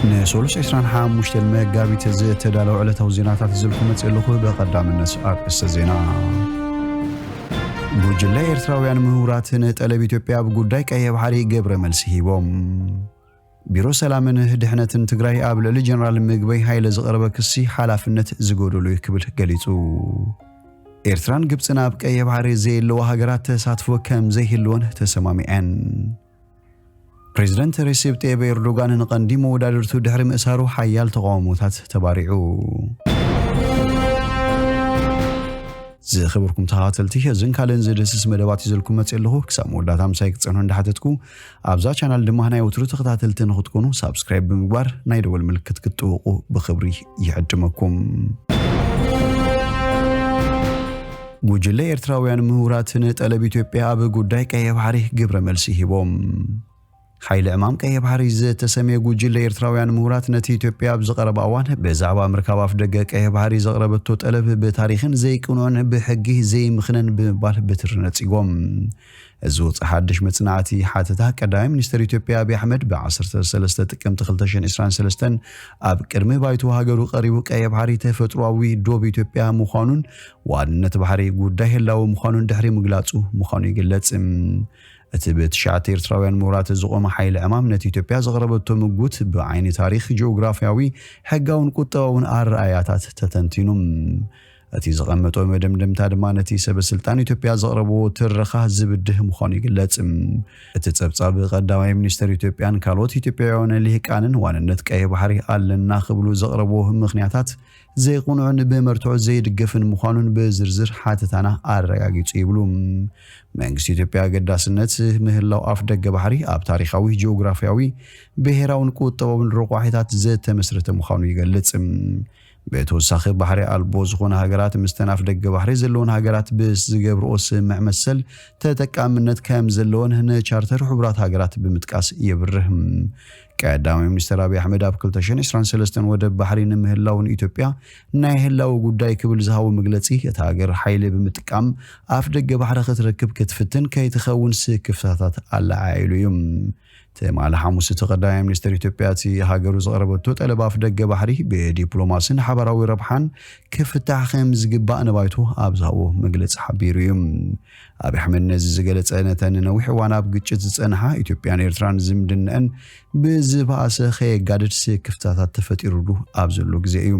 ንሰሉስ ዕስራን ሓሙሽተን መጋቢት ዝተዳለወ ዕለታዊ ዜናታት ዝልኩ መፅእ ኣለኹ። ብቐዳምነት ኣርእስተ ዜና። ጉጅለ ኤርትራውያን ምሁራት ንጠለብ ኢትዮጵያ ኣብ ጉዳይ ቀይሕ ባሕሪ ግብረ መልሲ ሂቦም። ቢሮ ሰላምን ድሕነትን ትግራይ ኣብ ልዕሊ ጀነራል ምግበይ ሃይለ ዝቐረበ ክሲ ሓላፍነት ዝጎደሎ እዩ ክብል ገሊጹ። ኤርትራን ግብጽን ኣብ ቀይሕ ባሕሪ ዘየለዋ ሃገራት ተሳትፎ ከም ዘይህልወን ተሰማሚዐን። ፕሬዚደንት ሬሲፕ ጠየብ ኤርዶጋን ንቐንዲ መወዳድርቱ ድሕሪ ምእሳሩ ሓያል ተቓውሞታት ተባሪዑ። ዝኽብርኩም ተኸታተልቲ፣ እዝን ካልእን ዝድህስስ መደባት ይዘልኩም መፅእ ኣለኹ። ክሳብ መወዳእታ ምሳይ ክትፀንሑ እንዳሓተትኩ፣ ኣብዛ ቻናል ድማ ናይ ወትሩ ተኸታተልቲ ንኽትኮኑ ሳብስክራይብ ብምግባር ናይ ደወል ምልክት ክትጥውቑ ብኽብሪ ይዕድመኩም። ጉጅለ ኤርትራውያን ምሁራት ንጠለብ ኢትዮጵያ ኣብ ጉዳይ ቀይሕ ባሕሪ ግብረ መልሲ ሂቦም። ሓይሊ ዕማም ቀይሕ ባሕሪ ዝተሰምየ ጉጅለ ኤርትራውያን ምሁራት ነቲ ኢትዮጵያ ኣብ ዝቐረበ እዋን ብዛዕባ ምርካብ ኣፍ ደገ ቀይሕ ባሕሪ ዘቕረበቶ ጠለብ ብታሪኽን ዘይቅኑዕን ብሕጊ ዘይምኽነን ብምባል ብትሪ ነጺጎም። እዚ ወጽኢ ሓድሽ መጽናዕቲ ሓተታ ቀዳማይ ሚኒስትር ኢትዮጵያ ኣብይ ኣሕመድ ብ ዓሰርተ ሰለስተ ጥቅምቲ ክልተ ሽሕን ዕስራን ሰለስተን ኣብ ቅድሚ ባይቶ ሃገሩ ቀሪቡ ቀይሕ ባሕሪ ተፈጥሮኣዊ ዶብ ኢትዮጵያ ምዃኑን ዋንነት ባሕሪ ጉዳይ ህላዊ ምዃኑን ድሕሪ ምግላጹ ምዃኑ ይግለጽ። እቲ ብትሽዓተ ኤርትራውያን ምሁራት ዝቖመ ሓይሊ ዕማም ነቲ ኢትዮጵያ ዘቕረበቶ ምጉት ብዓይኒ ታሪኽ፣ ጂኦግራፍያዊ፣ ሕጋውን ቁጠባውን ኣረኣእያታት ተተንቲኑ። እቲ ዘቐመጦ መደምደምታ ድማ ነቲ ሰበ ስልጣን ኢትዮጵያ ዘቕረብዎ ትረኻ ዝብድህ ምዃኑ ይግለጽ። እቲ ጸብጻብ ቀዳማይ ሚኒስተር ኢትዮጵያን ካልኦት ኢትዮጵያውያን ልሂቃንን ዋንነት ቀይሕ ባሕሪ ኣለና ክብሉ ዘቕረብዎ ምኽንያታት ዘይቕኑዕን ብመርትዖ ዘይድገፍን ምዃኑን ብዝርዝር ሓተታና ኣረጋጊጹ ይብሉ። መንግስቲ ኢትዮጵያ ኣገዳስነት ምህላው ኣፍ ደገ ባሕሪ ኣብ ታሪኻዊ፣ ጂኦግራፍያዊ፣ ብሄራውን ቁጠባውን ረቋሒታት ዝተመስረተ ምዃኑ ይገልጽ። ብተወሳኺ ባሕሪ ኣልቦ ዝኾነ ሃገራት ምስተን ኣፍ ደገ ባሕሪ ዘለወን ሃገራት ብዝገብርኦ ስምምዕ መሰል ተጠቃምነት ከም ዘለወን ንቻርተር ሕቡራት ሃገራት ብምጥቃስ የብርህ። ቀዳማይ ሚኒስትር ኣብይ ኣሕመድ ኣብ ክልተ ሽሕን ዕስራን ሰለስተን ወደብ ባሕሪ ንምህላውን ኢትዮጵያ ናይ ህላወ ጉዳይ ክብል ዝሃቦ መግለጺ፣ እታ ሃገር ሓይሊ ብምጥቃም ኣፍ ደገ ባሕሪ ክትረክብ ክትፍትን ከይትኸውን ስክፍታታት ኣለዓዒሉ እዩ። ትማሊ ሓሙስ እቲ ቀዳማይ ሚኒስትር ኢትዮጵያ እቲ ሃገሩ ዘቕረበቶ ጠለብ ኣፍ ደገ ባሕሪ ብዲፕሎማስን ሓባራዊ ረብሓን ክፍታሕ ከም ዝግባእ ንባይቶ ኣብ ዝሃቦ መግለጺ ሓቢሩ እዩ። ኣብይ ኣሕመድ ነዚ ዝገለጸ፣ ነተን ነዊሕ እዋን ኣብ ግጭት ዝጸንሓ ኢትዮጵያን ኤርትራን ዝምድነአን ብዝበኣሰ ከየጋድድ ስክፍታታት ተፈጢሩሉ ኣብ ዘሎ ግዜ እዩ።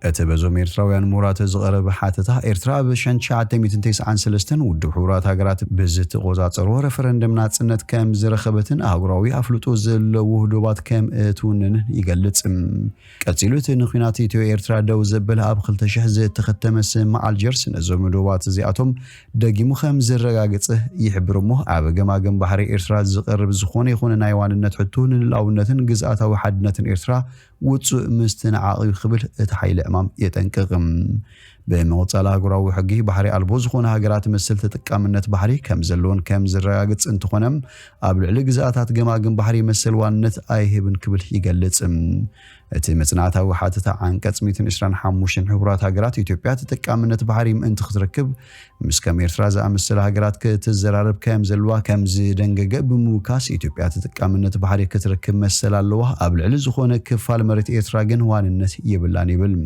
እቲ በዞም ኤርትራውያን ምሁራት ዝቐረበ ሓተታ፣ ኤርትራ ኣብ ሽሕን ትሽዓተ ሚእትን ተስዓን ሰለስተን ውድብ ሕቡራት ሃገራት ብዝተቖጻጸሮ ረፈረንደም ናጽነት ከም ዝረኸበትን ኣህጉራዊ ኣፍልጦ ዘለዎ ውህዶባት ከም እትውንንን ይገልጽ። ቀጺሉ፣ እቲ ንኲናት ኢትዮ ኤርትራ ደው ዘበለ ኣብ ክልተ ሽሕ ዝተኸተመ ስምምዕ ኣልጀርስ ነዞም ውህዶባት እዚኣቶም ደጊሙ ከም ዘረጋግጽ ይሕብር እሞ፣ ኣብ ገማግም ባሕሪ ኤርትራ ዝቐርብ ዝኾነ ይኹን ናይ ዋንነት ሕቶ ንልኡላውነትን ግዝኣታዊ ሓድነትን ኤርትራ ውጹእ ምስትንዓቕ እዩ ክብል እቲ ሓይሊ ዕማም የጠንቅቕ። ብምቕጻል፣ ኣህጉራዊ ሕጊ ባሕሪ ኣልቦ ዝኾነ ሃገራት መሰል ተጠቃምነት ባሕሪ ከም ዘለዎን ከም ዝረጋግጽ እንተኾነ፣ ኣብ ልዕሊ ግዝኣታት ገማግም ባሕሪ መሰል ዋንነት ኣይህብን ክብል ይገልጽ። እቲ መጽናዕታዊ ሓተታ ዓንቀጽ ሚእትን ዕስራን ሓሙሽተን ሕቡራት ሃገራት ኢትዮጵያ ተጠቃምነት ባሕሪ ምእንቲ ክትረክብ ምስ ከም ኤርትራ ዝኣመሰላ ሃገራት ክትዘራረብ ከም ዘለዋ ከም ዝደንገገ ብምውካስ፣ ኢትዮጵያ ተጠቃምነት ባሕሪ ክትረክብ መሰል ኣለዋ፣ ኣብ ልዕሊ ዝኾነ ክፋል መሬት ኤርትራ ግን ዋንነት የብላን ይብል።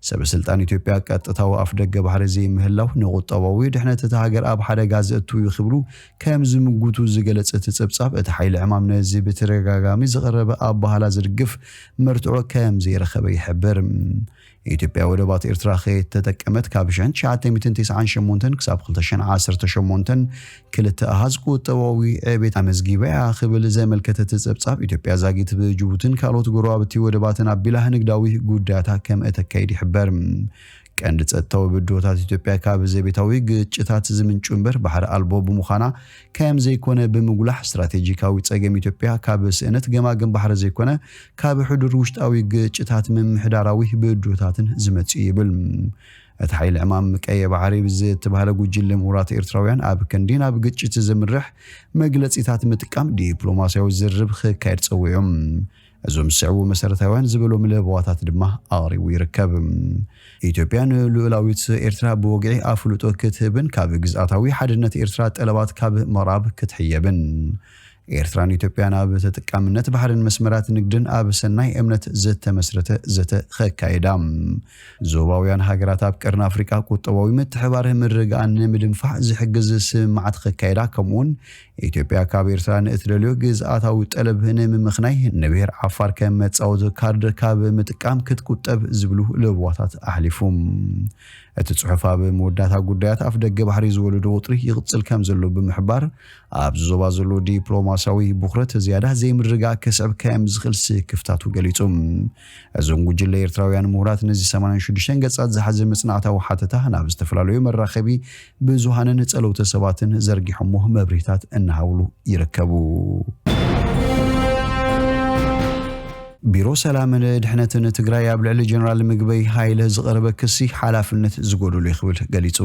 ሰበ ስልጣን ኢትዮጵያ ቀጥታዊ ኣፍ ደገ ባሕሪ ዘይምህላው ንቁጠባዊ ድሕነት እታ ሃገር ኣብ ሓደጋ ዘእቱ እዩ ክብሉ ከም ዝምጉቱ ዝገለጸ እቲ ጸብጻብ፣ እቲ ሓይሊ ዕማም ነዚ ብተደጋጋሚ ዝቐረበ ኣባህላ ዝድግፍ መርትዖ ከም ዘይረኸበ ይሕብር። ኢትዮጵያ ወደባት ኤርትራ ከይተጠቀመት ካብ ሽሕን ትሽዓተ ሚእትን ተስዓን ሸሞንተን ክሳብ ክልተ ሽሕን ዓሰርተ ሸሞንተን ክልተ ኣሃዝ ቁጠባዊ ዕቤት ኣመዝጊባ እያ ክብል ዘመልከተ እቲ ጸብጻብ፣ ኢትዮጵያ ዛጊት ብጅቡትን ካልኦት ጎረባብቲ ወደባትን ኣቢላ ንግዳዊ ጉዳያታ ከም እተካይድ ይሕበር። ቀንዲ ጸጥታዊ ብድሆታት ኢትዮጵያ ካብ ዘቤታዊ ግጭታት ዝምንጩ እምበር ባሕሪ ኣልቦ ብምዃና ከም ዘይኮነ ብምጉላሕ፣ ስትራቴጂካዊ ጸገም ኢትዮጵያ ካብ ስእነት ገማግም ባሕሪ ዘይኮነ ካብ ሕዱር ውሽጣዊ ግጭታት ምምሕዳራዊ ብድሆታትን ዝመጽእ ይብል። እቲ ሓይሊ ዕማም ቀይሕ ባሕሪ ብዝተባህለ ጉጅለ ምሁራት ኤርትራውያን ኣብ ክንዲ ናብ ግጭት ዘምርሕ መግለጺታት ምጥቃም ዲፕሎማስያዊ ዝርርብ ክካየድ ጸዊዑ። እዞም ዝስዕቡ መሰረታውያን ዝበሎም ለበዋታት ድማ ኣቕሪቡ ይርከብ። ኢትዮጵያ ንልኡላዊት ኤርትራ ብወግዒ ኣፍልጦ ክትህብን ካብ ግዝኣታዊ ሓድነት ኤርትራ ጠለባት ካብ ምቕራብ ክትሕየብን፣ ኤርትራን ኢትዮጵያን ኣብ ተጠቃምነት ባሕርን መስመራት ንግድን ኣብ ሰናይ እምነት ዝተመስረተ ዘተ ከካየዳ። ዞባውያን ሃገራት ኣብ ቀርኒ ኣፍሪቃ ቁጠባዊ ምትሕባር ምርግኣን ንምድንፋዕ ዝሕግዝ ስምምዓት ከካየዳ፣ ከምኡውን ኢትዮጵያ ካብ ኤርትራ ንእትደልዮ ግዝኣታዊ ጠለብ ንምምኽናይ ንብሔር ዓፋር ከም መጻወቲ ካርድ ካብ ምጥቃም ክትቁጠብ ዝብሉ ለበዋታት ኣሕሊፉ። እቲ ጽሑፍ ኣብ መወዳእታ ጉዳያት ኣፍ ደገ ባሕሪ ዝወለዶ ወጥሪ ይቕጽል ከም ዘሎ ብምሕባር፣ ኣብዚ ዞባ ዘሎ ዲፕሎማስያዊ ብኹረት ዝያዳ ዘይምርግጋእ ከስዕብ ከም ዝኽእል ስክፍታቱ ገሊጹ። እዞም ጉጅለ ኤርትራውያን ምሁራት ነዚ ሰማንያን ሽዱሽተን ገጻት ዝሓዘ መጽናዕታዊ ሓተታ ናብ ዝተፈላለዩ መራኸቢ ብዙሃንን ጸለውተ ሰባትን ዘርጊሖሞ መብርሂታት እናሃብሉ ይርከቡ። ቢሮ ሰላምን ድሕነትን ትግራይ ኣብ ልዕሊ ጀነራል ምግበይ ሃይለ ዝቐረበ ክሲ ሓላፍነት ዝጎደሎ እዩ ክብል ገሊጹ።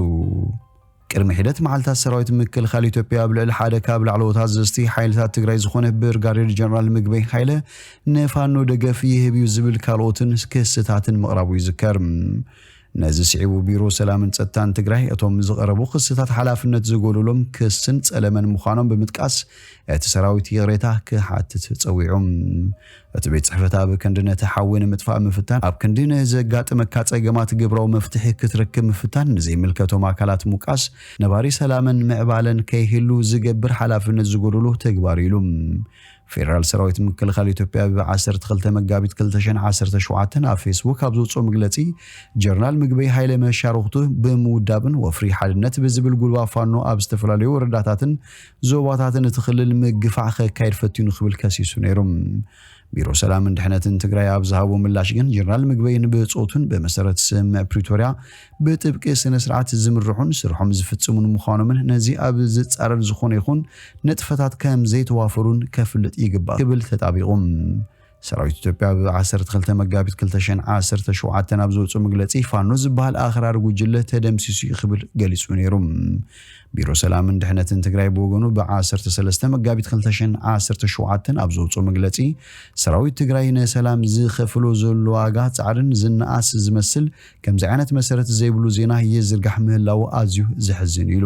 ቅድሚ ሒደት መዓልታት ሰራዊት ምክልኻል ኢትዮጵያ ኣብ ልዕሊ ሓደ ካብ ላዕለዎት ኣዘዝቲ ሓይልታት ትግራይ ዝኾነ ብርጋዴር ጀነራል ምግበይ ሃይለ ንፋኖ ደገፍ ይህብ እዩ ዝብል ካልኦትን ክስታትን ምቕራቡ ይዝከር። ነዚ ስዒቡ ቢሮ ሰላምን ጸጥታን ትግራይ እቶም ዝቐረቡ ክስታት ሓላፍነት ዝጎደሎም ክስን ጸለመን ምዃኖም ብምጥቃስ እቲ ሰራዊት ይቕሬታ ክሓትት ጸዊዑ። እቲ ቤት ጽሕፈት ኣብ ክንዲ ነቲ ሓዊ ንምጥፋእ ምፍታን፣ ኣብ ክንዲ ንዘጋጥመካ ጸገማት ግብራዊ መፍትሒ ክትረክብ ምፍታን፣ ንዘይምልከቶም ኣካላት ምውቃስ ነባሪ ሰላምን ምዕባለን ከይህሉ ዝገብር ሓላፍነት ዝጎደሎ ተግባር ኢሉ። ፌደራል ሰራዊት ምክልኻል ኢትዮጵያ ብ ዓሰርተ ክልተ መጋቢት ክልተ ሽሕን ዓሰርተ ሸውዓተን ኣብ ፌስቡክ ኣብ ዘውፅኦ መግለፂ፣ ጀነራል ምግበይ ሃይለ መሻርኽቱ ብምውዳብን ወፍሪ ሓድነት ብዝብል ጉልባብ ፋኖ ኣብ ዝተፈላለዩ ወረዳታትን ዞባታትን እቲ ክልል ምግፋዕ ከካይድ ፈቲኑ ክብል ከሲሱ ነይሩ። ቢሮ ሰላምን ድሕነትን ትግራይ ኣብ ዝሃቦ ምላሽ ግን፣ ጀነራል ምግበይን ብጾቱን ብመሰረት ስምምዕ ፕሪቶርያ ብጥብቂ ስነ ስርዓት ዝምርሑን ስርሖም ዝፍጽሙን ምዃኖምን ነዚ ኣብ ዝጻረር ዝኾነ ይኹን ንጥፈታት ከም ዘይተዋፈሩን ከፍልጥ ይግባእ ክብል ተጣቢቑ። ሰራዊት ኢትዮጵያ ብ ዓሰርተ ክልተ መጋቢት ክልተ ሽሕን ዓሰርተ ሸውዓተን ኣብ ዘውፅኦ መግለፂ፣ ፋኖ ዝበሃል ኣኽራሪ ጉጅለ ተደምሲሱ እዩ ክብል ገሊፁ ነይሩ። ቢሮ ሰላምን ድሕነትን ትግራይ ብወገኑ ብ ዓሰርተ ሰለስተ መጋቢት ክልተ ሽሕን ዓሰርተ ሸውዓተን ኣብ ዘውፅኦ መግለፂ፣ ሰራዊት ትግራይ ንሰላም ዝኸፍሎ ዘሎ ዋጋ ጻዕርን ዝነኣስ ዝመስል ከምዚ ዓይነት መሰረት ዘይብሉ ዜና ይዝርጋሕ ምህላዉ ኣዝዩ ዘሕዝን ኢሉ።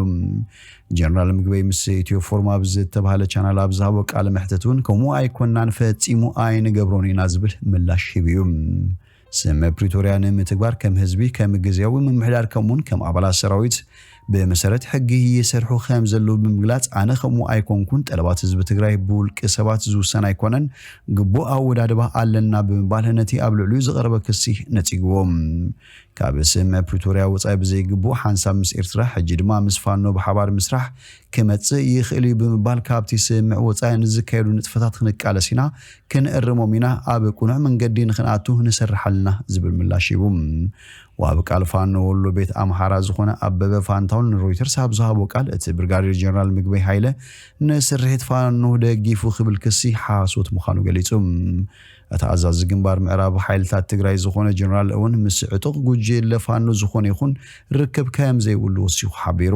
ጀነራል ምግበይ ምስ ኢትዮ ፎርም ኣብ ዝተባህለ ቻናል ኣብ ዝሃቦ ቃለ መሕትት እውን፣ ከምኡ ኣይኮናን፣ ፈጺሙ ኣይንገብሮን ኢና ዝብል ምላሽ ሂቡ እዩ። ስምምዕ ፕሪቶርያ ንምትግባር ከም ህዝቢ፣ ከም ግዝያዊ ምምሕዳር ከምኡውን ከም ኣባላት ሰራዊት ብመሰረት ሕጊ ይሰርሑ ከም ዘለዉ ብምግላጽ፣ ኣነ ከምኡ ኣይኮንኩን፣ ጠለባት ህዝቢ ትግራይ ብውልቂ ሰባት ዝውሰን ኣይኮነን፣ ግቡእ ኣወዳድባ ኣለና ብምባል ነቲ ኣብ ልዕሊኡ ዝቐረበ ክሲ ነጺግዎ። ካብ ስምምዕ ፕሪቶርያ ወጻኢ ብዘይግቡእ ሓንሳብ ምስ ኤርትራ፣ ሕጂ ድማ ምስ ፋኖ ብሓባር ምስራሕ ክመጽእ ይኽእል እዩ ብምባል፣ ካብቲ ስምምዕ ወጻኢ ንዝካየዱ ንጥፈታት ክንቃለስ ኢና፣ ክንእርሞም ኢና፣ ኣብ ቅኑዕ መንገዲ ንኽንኣቱ ንሰርሕ ኣለና ዝብል ምላሽ ሂቡ። ወሃቢ ቃል ፋኖ ወሎ ቤት ኣምሓራ ዝኾነ ኣበበ ፋንታውን ንሮይተርስ ኣብ ዝሃቦ ቃል፣ እቲ ብርጋዴር ጀነራል ምግበይ ሃይለ ንስርሒት ፋኖ ደጊፉ ክብል ክሲ ሓሶት ምዃኑ ገሊጹ። እቲ ኣዛዚ ግንባር ምዕራብ ሓይልታት ትግራይ ዝኾነ ጀነራል እውን ምስ ዕጡቕ ጉጅለ ፋኖ ዝኾነ ይኹን ርክብ ከም ዘይብሉ ወሲኹ ሓቢሩ።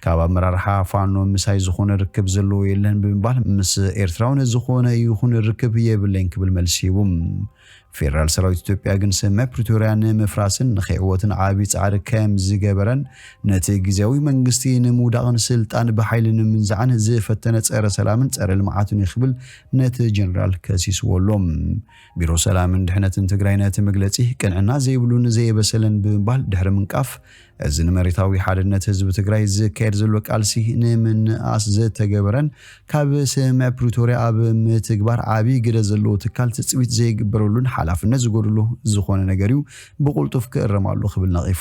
ካብ ኣመራርሓ ፋኖ ምሳይ ዝኾነ ርክብ ዘለዎ የለን ብምባል፣ ምስ ኤርትራውን ዝኾነ ይኹን ርክብ የብለይን ክብል መልሲ ሂቡ። ፌደራል ሰራዊት ኢትዮጵያ ግን ስምምዕ ፕሪቶርያ ንምፍራስን ንኸይዕወትን ዓቢ ጻዕሪ ከም ዝገበረን፣ ነቲ ግዝያዊ መንግስቲ ንምውዳቕን ስልጣን ብሓይሊ ንምንዛዕን ዝፈተነ ጸረ ሰላምን ጸረ ልምዓትን እዩ ክብል ነቲ ጀነራል ከሲስዎ ኣሎ። ቢሮ ሰላምን ድሕነትን ትግራይ ነቲ መግለጺ ቅንዕና ዘይብሉን ዘየበሰለን ብምባል ድሕሪ ምንቃፍ፣ እዚ ንመሬታዊ ሓድነት ህዝቢ ትግራይ ዝካየድ ዘሎ ቃልሲ ንምንኣስ ዝተገበረን ካብ ስምምዕ ፕሪቶርያ ኣብ ምትግባር ዓብዪ ግደ ዘለዎ ትካል ትፅቢት ዘይግበረሉን ሓላፍነት ዝጎድሎ ዝኾነ ነገር እዩ፣ ብቁልጡፍ ክእረም ኣሎ ክብል ነቒፉ።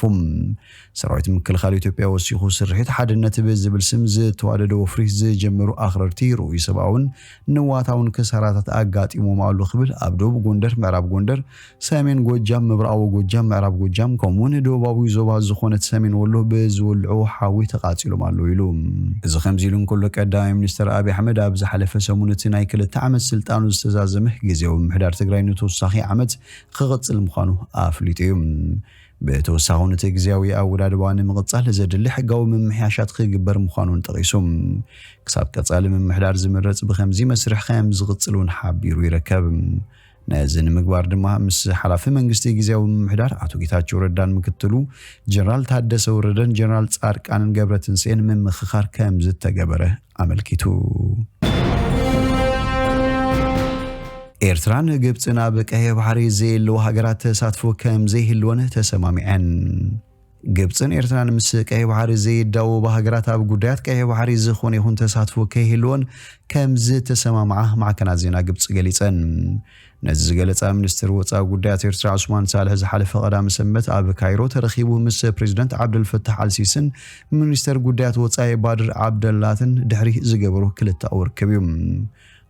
ሰራዊት ምክልኻል ኢትዮጵያ ወሲኹ፣ ስርሒት ሓድነት ብዝብል ስም ዝተዋደደ ወፍሪ ዝጀመሩ ኣኽረርቲ ርኡይ ሰብኣውን ንዋታውን ክሳራታት ኣጋጢሞም ኣሎ ክብል ኣብ ደቡብ ጎንደር፣ ምዕራብ ጎንደር፣ ሰሜን ጎጃም፣ ምብራቓዊ ጎጃም፣ ምዕራብ ጎጃም ከምኡውን ደቡባዊ ዞባ ዝኾነት ሰሜን ወሎ ብዝወልዕዎ ሓዊ ተቓፂሎም ኣለዉ ኢሉ። እዚ ከምዚ ኢሉ እንከሎ፣ ቀዳማይ ሚኒስትር ኣብይ ኣሕመድ ኣብ ዝሓለፈ ሰሙን እቲ ናይ ክልተ ዓመት ስልጣኑ ዝተዛዘመ ግዝያዊ ምምሕዳር ትግራይ ንተወሳኺ ዓመት ክቕፅል ምዃኑ ኣፍሊጡ እዩ። ብተወሳኺ እውን እቲ ግዝያዊ ኣወዳድባ ንምቕፃል ዘድሊ ሕጋዊ ምምሕያሻት ክግበር ምዃኑን ጠቒሱ፣ ክሳብ ቀፃሊ ምምሕዳር ዝምረፅ ብከምዚ መስርሕ ከም ዝቕፅል እውን ሓቢሩ ይርከብ። ነዚ ንምግባር ድማ ምስ ሓላፊ መንግስቲ ግዝያዊ ምምሕዳር ኣቶ ጌታቸው ረዳን ምክትሉ ጀነራል ታደሰ ወረደን ጀነራል ጻድቃንን ገብረትንስኤን ምምኽኻር ከም ዝተገበረ ኣመልኪቱ። ኤርትራን ግብጽን ኣብ ቀይሕ ባሕሪ ዘየለዋ ሃገራት ተሳትፎ ከም ዘይህልወን ተሰማሚዐን። ግብጽን ኤርትራን ምስ ቀይሕ ባሕሪ ዘይዳወባ ሃገራት ኣብ ጉዳያት ቀይሕ ባሕሪ ዝኾነ ይኹን ተሳትፎ ከይህልወን ከም ዝተሰማምዓ ማዕከናት ዜና ግብጽ ገሊጸን። ነዚ ዝገለጻ ሚኒስትር ወጻኢ ጉዳያት ኤርትራ ዑስማን ሳልሕ ዝሓለፈ ቀዳም ሰንበት ኣብ ካይሮ ተረኺቡ ምስ ፕሬዚደንት ዓብደልፈታሕ ኣልሲስን ሚኒስተር ጉዳያት ወጻኢ ባድር ዓብደላትን ድሕሪ ዝገበሩ ክልተኣዊ ርክብ እዩ።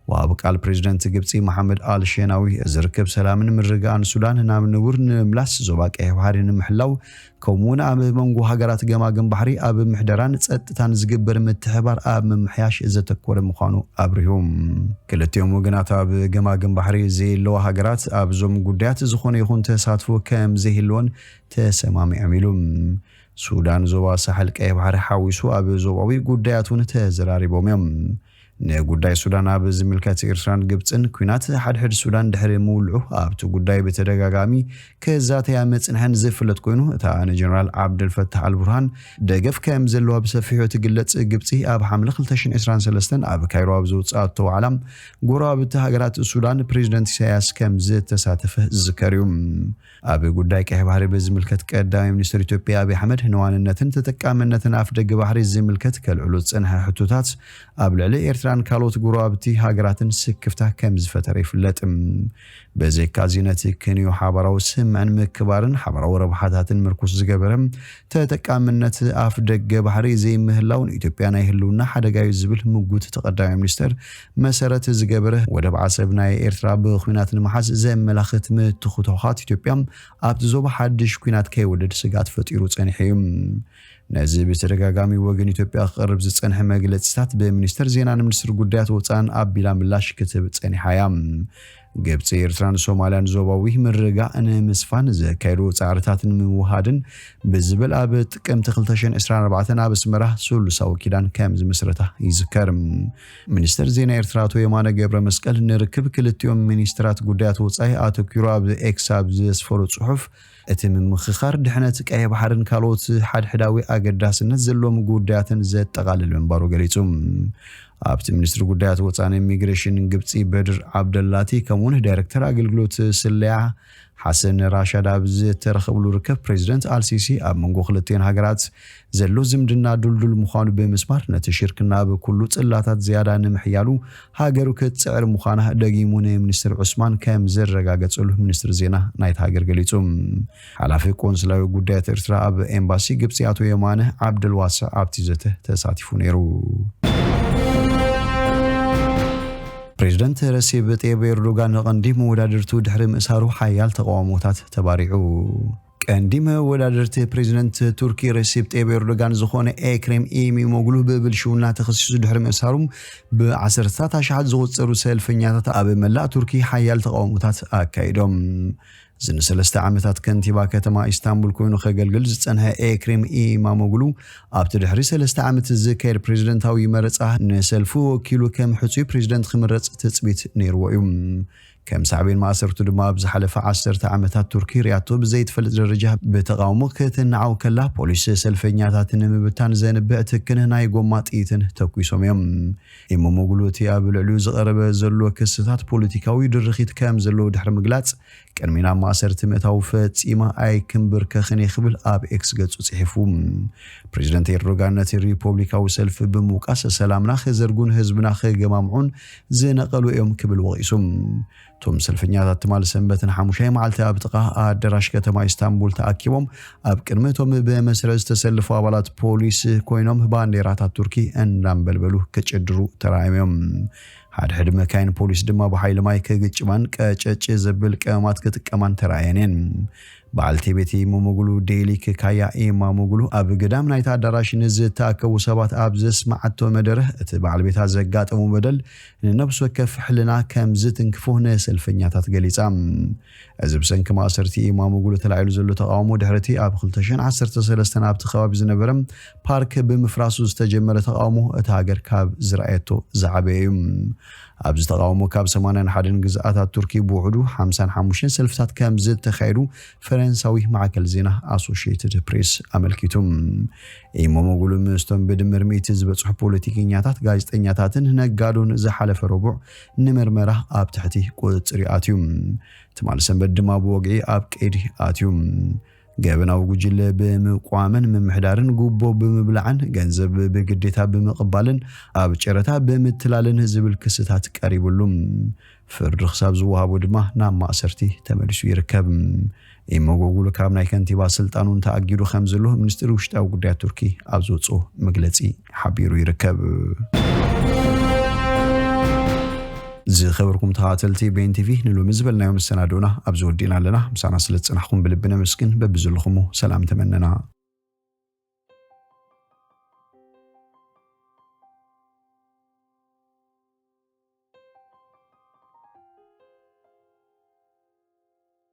ወሃቢ ቃል ፕሬዚደንት ግብጺ መሓመድ ኣል ሼናዊ፣ እዚ ርክብ ሰላምን ምርግጋእን ሱዳን ናብ ንቡር ንምምላስ፣ ዞባ ቀይሕ ባሕሪ ንምሕላው፣ ከምኡውን ኣብ መንጎ ሃገራት ገማግም ባሕሪ ኣብ ምሕደራን ጸጥታን ዝግበር ምትሕባር ኣብ ምምሕያሽ ዘተኮረ ምዃኑ ኣብሪሁ። ክልቲኦም ወገናት ኣብ ገማግም ባሕሪ ዘየለዋ ሃገራት ኣብዞም ጉዳያት ዝኾነ ይኹን ተሳትፎ ከም ዘይህልወን ተሰማሚዖም ኢሉ። ሱዳን ዞባ ሳሕል ቀይሕ ባሕሪ ሓዊሱ ኣብ ዞባዊ ጉዳያት እውን ተዘራሪቦም እዮም። ንጉዳይ ሱዳን ኣብ ዝምልከት ኤርትራን ግብጽን ኲናት ሓድሕድ ሱዳን ድሕሪ ምውልዑ ኣብቲ ጉዳይ ብተደጋጋሚ ክዛተያ መጽንሐን ዝፍለጥ ኮይኑ፣ እታ ንጀነራል ዓብደልፈታሕ ኣልቡርሃን ደገፍ ከም ዘለዋ ብሰፊሑ ትግለጽ ግብጺ፣ ኣብ ሓምለ ክልተ ሽሕን ዕስራን ሰለስተን ኣብ ካይሮ ኣብ ዘውጽኣቶ ዋዕላ ጎረባብቲ ሃገራት ሱዳን ፕሬዚደንት ኢሳያስ ከም ዝተሳተፈ ዝዝከር እዩ። ኣብ ጉዳይ ቀይሕ ባሕሪ ብዝምልከት ቀዳማይ ሚኒስትር ኢትዮጵያ ኣብይ ኣሕመድ ንዋንነትን ተጠቃምነትን ኣፍ ደገ ባሕሪ ዝምልከት ከልዕሉ ዝጸንሐ ሕቶታት ኣብ ልዕሊ ኤርትራን ካልኦት ጎረባብቲ ሃገራትን ስክፍታ ከም ዝፈጠረ ይፍለጥ። በዚ ካዚ ነቲ ክንዮ ሓባራዊ ስምዕን ምክባርን ሓባራዊ ረብሓታትን ምርኩስ ዝገበረ ተጠቃምነት ኣፍ ደገ ባሕሪ ዘይምህላው ንኢትዮጵያ ናይ ህልውና ሓደጋ እዩ ዝብል ምጉት እቲ ቀዳማይ ሚኒስትር መሰረት ዝገበረ ወደብ ዓሰብ ናይ ኤርትራ ብኹናት ንምሓዝ ዘመላኽት ምትኹትኳት ኢትዮጵያ ኣብቲ ዞባ ሓድሽ ኲናት ከይወልድ ስግኣት ፈጢሩ ጸኒሑ እዩ። ነዚ ብተደጋጋሚ ወገን ኢትዮጵያ ክቐርብ ዝጸንሐ መግለጺታት ብሚኒስትር ዜናን ሚኒስትር ጉዳያት ወጻእን ኣቢላ ምላሽ ክትህብ ጸኒሓ እያ። ግብጺ፣ ኤርትራን ሶማልያን ዞባዊ ምርግጋእ ንምስፋን ዘካየዱ ጻዕርታት ንምውሃድን ብዝብል ኣብ ጥቅምቲ ክልተ ሽሕን ዕስራን ኣርባዕተን ኣብ ኣስመራ ስሉሳዊ ኪዳን ከም ዝምስረታ ይዝከር። ሚኒስትር ዜና ኤርትራ ኣቶ የማነ ገብረ መስቀል ንርክብ ክልቲኦም ሚኒስትራት ጉዳያት ወጻኢ ኣተኪሩ ኣብ ኤክስ ኣብ ዘስፈሮ ጽሑፍ፣ እቲ ምምኽኻር ድሕነት ቀይሕ ባሕርን ካልኦት ሓድሕዳዊ ኣገዳስነት ዘለዎም ጉዳያትን ዘጠቓልል ምንባሩ ገሊጹ። ኣብቲ ሚኒስትሪ ጉዳያት ወጻእን ኢሚግሬሽን ግብጺ በድር ዓብደላቲ ከምኡውን ዳይሬክተር ኣገልግሎት ስለያ ሓሰን ራሻድ ኣብ ዝተረኸብሉ ርከብ፣ ፕሬዚደንት ኣልሲሲ ኣብ መንጎ ክልቲኤን ሃገራት ዘሎ ዝምድና ድልዱል ምዃኑ ብምስማር፣ ነቲ ሽርክና ኣብ ኩሉ ጽላታት ዝያዳ ንምሕያሉ ሃገሩ ክትጽዕር ምዃና ደጊሙ ንሚኒስትር ዑስማን ከም ዘረጋገጸሉ ሚኒስትሪ ዜና ናይታ ሃገር ገሊጹ። ሓላፊ ቆንስላዊ ጉዳያት ኤርትራ ኣብ ኤምባሲ ግብጺ ኣቶ የማነ ዓብደልዋስዕ ኣብቲ ዘተ ተሳቲፉ ነይሩ። ፕሬዚደንት ረሲብ ጠይብ ኤርዶጋን ንቐንዲ መወዳድርቱ ድሕሪ ምእሳሩ ሓያል ተቃውሞታት ተባሪዑ። ቀንዲ መወዳድርቲ ፕሬዚደንት ቱርኪ ረሲብ ጠይብ ኤርዶጋን ዝኾነ ኤክሬም ኢሚሞግሉ ብብልሽውና ተኸሲሱ ድሕሪ ምእሳሩ ብዓሰርታት ኣሽሓት ዝቑጸሩ ሰልፈኛታት ኣብ መላእ ቱርኪ ሓያል ተቃውሞታት ኣካይዶም። እዚ ንሰለስተ ዓመታት ከንቲባ ከተማ ኢስታንቡል ኮይኑ ከገልግል ዝጸንሐ ኤክሬም ኢማሞግሉ ኣብቲ ድሕሪ ሰለስተ ዓመት ዝካየድ ፕሬዚደንታዊ መረጻ ንሰልፉ ወኪሉ ከም ሕጹይ ፕሬዚደንት ክምረጽ ትጽቢት ነይርዎ እዩ። ከም ሳዕቤን ማእሰርቱ ድማ ኣብ ዝሓለፈ ዓሰርተ ዓመታት ቱርኪ ሪያቶ ብዘይትፈልጥ ደረጃ ብተቃውሞ ክትናዓው ከላ ፖሊስ ሰልፈኛታት ንምብታን ዘንብዕ ትክን ናይ ጎማ ጥይትን ተኩሶም እዮም። ኢማሞግሉ እቲ ኣብ ልዕሊኡ ዝቐረበ ዘሎ ክስታት ፖለቲካዊ ድርኺት ከም ዘለዎ ድሕሪ ምግላጽ ቅድሚ ናብ ማእሰርቲ ምእታው ፈጺመ ኣይክንብርከኽን እየ ክብል ኣብ ኤክስ ገጹ ጽሒፉ። ፕሬዚደንት ኤርዶጋን ነቲ ሪፖብሊካዊ ሰልፊ ብምውቃስ ሰላምና ክዘርጉን ህዝብና ክገማምዑን ዝነቐሉ እዮም ክብል ወቒሱ። እቶም ሰልፈኛታት ትማሊ ሰንበትን ሓሙሻይ መዓልቲ ኣብ ጥቓ ኣደራሽ ከተማ ኢስታንቡል ተኣኪቦም ኣብ ቅድሚ እቶም ብመስርዕ ዝተሰለፉ ኣባላት ፖሊስ ኮይኖም ባንዴራታት ቱርኪ እንዳንበልበሉ ክጭድሩ ተራእዮም እዮም። ሓድሕድ መካይን ፖሊስ ድማ ብሓይሊ ማይ ክግጭማን ቀጨጭ ዘብል ቀመማት ክጥቀማን ተራእየን እየን። በዓልቲ ቤት ኢማሞግሉ ዴሊ ክካያ ኢማሞግሉ ኣብ ግዳም ናይቲ ኣዳራሽ ንዝተኣከቡ ሰባት ኣብ ዘስማዓቶ መደረ እቲ በዓል ቤታ ዘጋጠሙ በደል ንነብሲ ወከፍ ሕልና ከም ዝትንክፎ ንሰልፈኛታት ገሊጻ። እዚ ብሰንኪ ማእሰርቲ ኢማሞግሉ ተላዒሉ ዘሎ ተቃውሞ ድሕሪ እቲ ኣብ ክልተ ሽሕን ዓሰርተ ሰለስተን ኣብቲ ከባቢ ዝነበረ ፓርክ ብምፍራሱ ዝተጀመረ ተቃውሞ እታ ሃገር ካብ ዝረኣየቶ ዝዓበየ እዩ። ኣብዚ ተቃውሞ ካብ ሰማንያን ሓደን ግዝኣታት ቱርኪ ብውሕዱ ሓምሳን ሓሙሽተን ሰልፍታት ከም ዝተኻየዱ ፈረንሳዊ ማዕከል ዜና ኣሶሽየትድ ፕሬስ ኣመልኪቱ። ኢሞሞጉሉ ምስቶም ብድምር ሚእቲ ዝበጽሑ ፖለቲከኛታት፣ ጋዜጠኛታትን ነጋዶን ዝሓለፈ ረቡዕ ንምርመራ ኣብ ትሕቲ ቁጽጽር ይኣትዩ። ትማል ሰንበት ድማ ብወግዒ ኣብ ቀይዲ ኣትዩ። ገበናዊ ጉጅለ ብምቋምን ምምሕዳርን፣ ጉቦ ብምብላዕን ገንዘብ ብግዴታ ብምቕባልን ኣብ ጨረታ ብምትላልን ዝብል ክስታት ቀሪብሉ። ፍርዲ ክሳብ ዝወሃቦ ድማ ናብ ማእሰርቲ ተመሊሱ ይርከብ። ኢሞጎጉሉ ካብ ናይ ከንቲባ ስልጣኑ እንተኣጊዱ ከም ዘሎ ሚኒስትሪ ውሽጣዊ ጉዳያት ቱርኪ ኣብ ዝወፅኦ መግለፂ ሓቢሩ ይርከብ። ዝኸበርኩም ተኸታተልቲ ቤን ቲቪ፣ ንሎሚ ዝበልናዮ መሰናዶና ኣብዚ ወዲእና ኣለና። ምሳና ስለ ዝጸናሕኩም ብልቢ ነመስግን። በብዘለኹሞ ሰላም ተመነና።